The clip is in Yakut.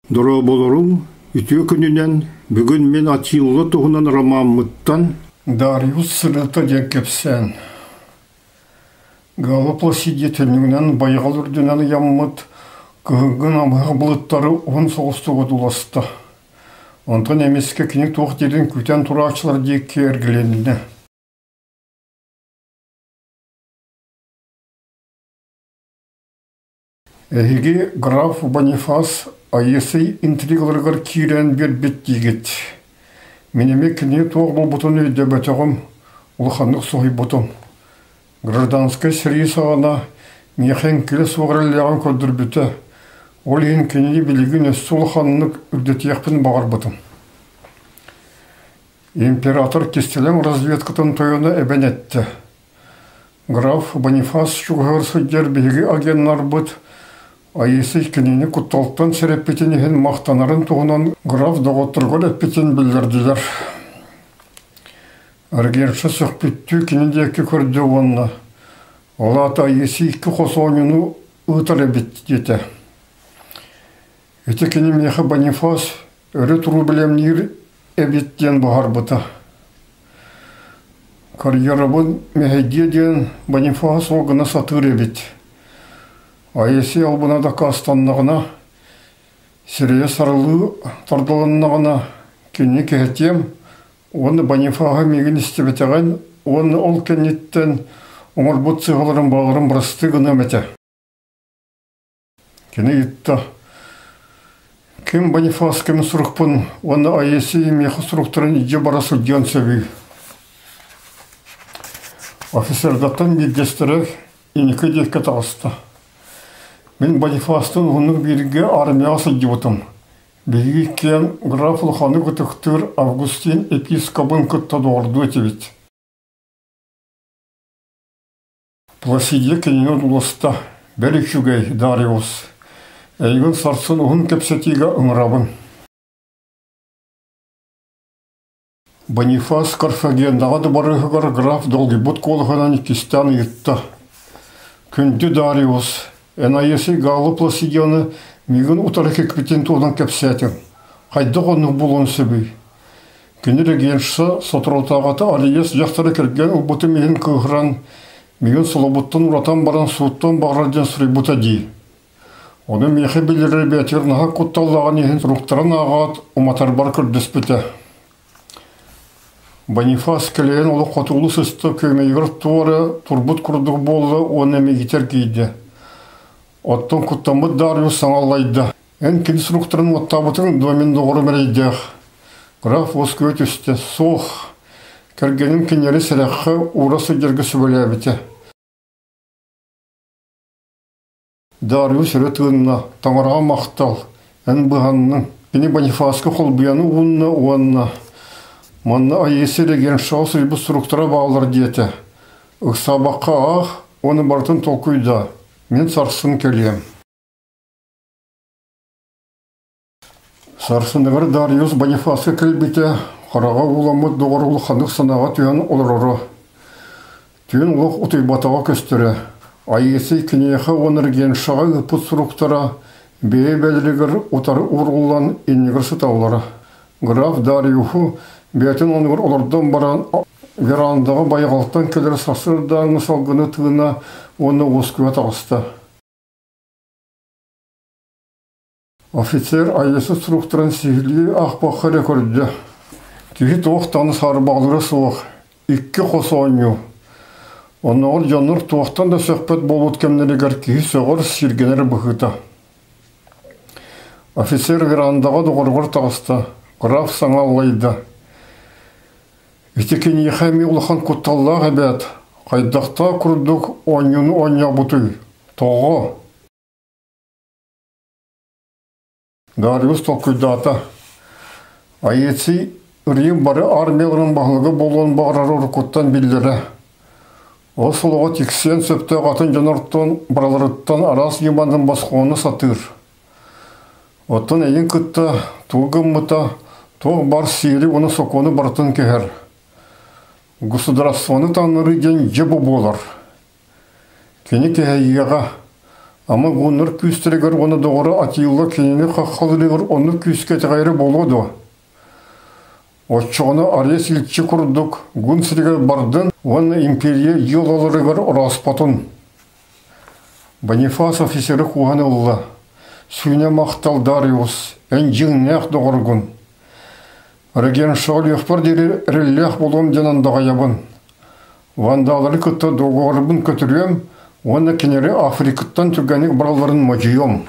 Дорооболоруҥ, үтүө күнүнэн! Бүгүн мин Атилла туһунан ромаммыттан Дариус сырыыта диэн кэпсээн. Гала Пласидия түннүгүнэн байҕал үрдүнэн ыйаммыт кыһыҥҥы намыһах былыттары уһун соҕустук одууласта. Онтон эмискэ кини туох диирин күүтэн турааччылар диэки эргилиннэ. Эһиги граф Бонифас Аесый интригаларыгар киирэн биэрбит диигит. Мин эмиэ кини туох буолбутун өйдөөбөтөҕүм, улаханнык соһуйбутум. Гражданскай сэрии саҕана миэхэ эҥкилэ суох эрэллээҕин көрдөрбүтэ, ол иһин кинини билигин өссө улаханнык үрдэтиэхпин баҕарбытым. Император кистэлэҥ разведкатын тойоно эбэн эттэ: Граф Бонифас чугаһыгар сылдьар биһиги агеннарбыт Аисий кинини кутталтан сэрэппитин иһин махтанарын туһунан граф доҕотторугар эппитин биллэрдилэр. Регенша сөхпүттүү кини диэки көрдө уонна «Ол аата Аисий икки хос оонньууну ыытар эбит» диэтэ. Ити кини миэхэ Бонифас өрө туруу бэлэмниир эбит диэн быһаарбыта. Карьерабын мэһэйдиэ диэн Бонифас ол гына сатыыр эбит. Аэсий албына дакаастаннаҕына, сирэйэ сарылыы тардылыннаҕына, кинини кэһэтиэм уонна Бонифаһы миигин истибэтэҕин уонна ол кэнниттэн оҥорбут сыыһаларын бааларын бырастыы гыныам этэ. Кини ыйытта: «Ким Бонифас ким сурукпун уонна Аесий миэхэ суруктарын илдьэ бара сылдьыан сөбүй?» Офицердартан биирдэстэрэ инники диэки таҕыста. «Мин Бонифастыын уһуннук бииргэ армияҕа сылдьыбытым. Биһиги иккиэн граф улаханнык ытыктыыр Августин епискобын кытта доҕордуу этибит. Пласидия кинини одууласта: «Бэл үчүгэй, Дариус, эйигин сарсын уһун кэпсэтиигэ ыҥырабын». Бонифас Карфагеннаҕа дыбарыаһыгар граф долгуйбут куолаһынан иккистээн ыйытта: «Күндү Дариус, эн Аесий Галлы Пласидияны миигин утары кикпитин туһунан кэпсээтиҥ. Хайдах оннук буолуон сөбүй? Кини регенша соторутааҕыта Алиес дьахтары кэргэн ылбытым иһин кыыһыран, миигин солобуттан уратан баран сууттан баҕарар диэн суруйбута дии. Ону миэхэ билэрэ бэйэтигэр наһаа кутталлааҕын иһин суруктарын ааҕаат, уматарбар көрдөспүтэ. Бонифас кэлэйэн олох хотугулуу сыста күөмэйигэр туора турбут курдук буолла уонна мигитэр киирдэ. Оттон куттаммыт Дариус саҥа аллайда. Эн кини суруктарын уоттаабытыҥ дуо мин доҕорум эрэйдээх? Граф уоскуйа түстэ. Суох. Кэргэним кинилэри сэрэххэ уура сылдьарга сүбэлээбитэ. Дариус өрө тыынна, таҥараҕа махтал, эн быһанныҥ. Кини Бонифаска холбуйаны уунна уонна манна Аиса регеншаҕа суруйбут суруктара бааллар диэтэ. Ыксаабакка аах, уонна барытын толкуйдаа. Мин сарсын кэлиэм. Сарсыныгар Дариус Бонифаска кэлбитэ, хараҕа ууламмыт доҕор улаханнык санааҕа түһэн олороро. Түүн олох утуйбатаҕа көстөрө. Аисий киниэхэ уонна Регеншаҕа ыыппыт суруктара бэйэ-бэйэлэригэр утары ууруллан иннигэр сыталлара. Граф Дариуһу бэйэтин оннугар олордон баран верандаҕа байҕалтан кэлэр сарсыардааҥҥы салгыны тыына уонна уоскуйа таҕыста. Офицер айасы суруктарын сиһилии аахпакка эрэ көрдө. Киһи туох даҕаны саарбаҕалыыра суох, икки хос оонньуу. Оннооҕор дьоннор туохтан да сөхпөт буолбут кэмнэригэр киһи сөҕөр, сиргэнэр быһыыта. Офицер верандаҕа доҕоругар таҕыста, граф саҥа аллайда. Ити киниэхэ эмиэ улахан кутталлаах эбээт, хайдахтаах курдук оонньууну оонньообутуй, тоҕо? Дариус толкуйдаата: Аеций Рим бары армияларын баһылыга буолуон баҕарара уруккуттан биллэрэ. Ол солоҕо тиксиэн сөптөөх атын дьонортон барыларыттан араас ньыманан босхону сатыыр. Оттон эйин кытта тугу гыммыта, туох баар сиэри уонна сокуону барытын кэһэр. Государствоны таҥнарыы диэн дьэ бу буолар. Кини кэһэйиэҕэ. Ама гуннар күүстэригэр уонна доҕоро Атилла кинини хаххалыырыгар оннук күүскэ итэҕэйэрэ буолуо дуо? Оччоҕуна Арес илчи курдук гун сиригэр бардын уонна империя дьыалаларыгар орооспотун. Бонифас офицеры кууһан ылла. Сүүнэ махтал Дариус, эн дьиҥнээх доҕоргун. Регеншоҕа өлүөхпэр диэри эрэллээх буолуом диэн андаҕайабын. Вандалары кытта доҕорбун көтүрүөм уонна кинилэри Африкаттан түргэнник баралларын модьуйуом.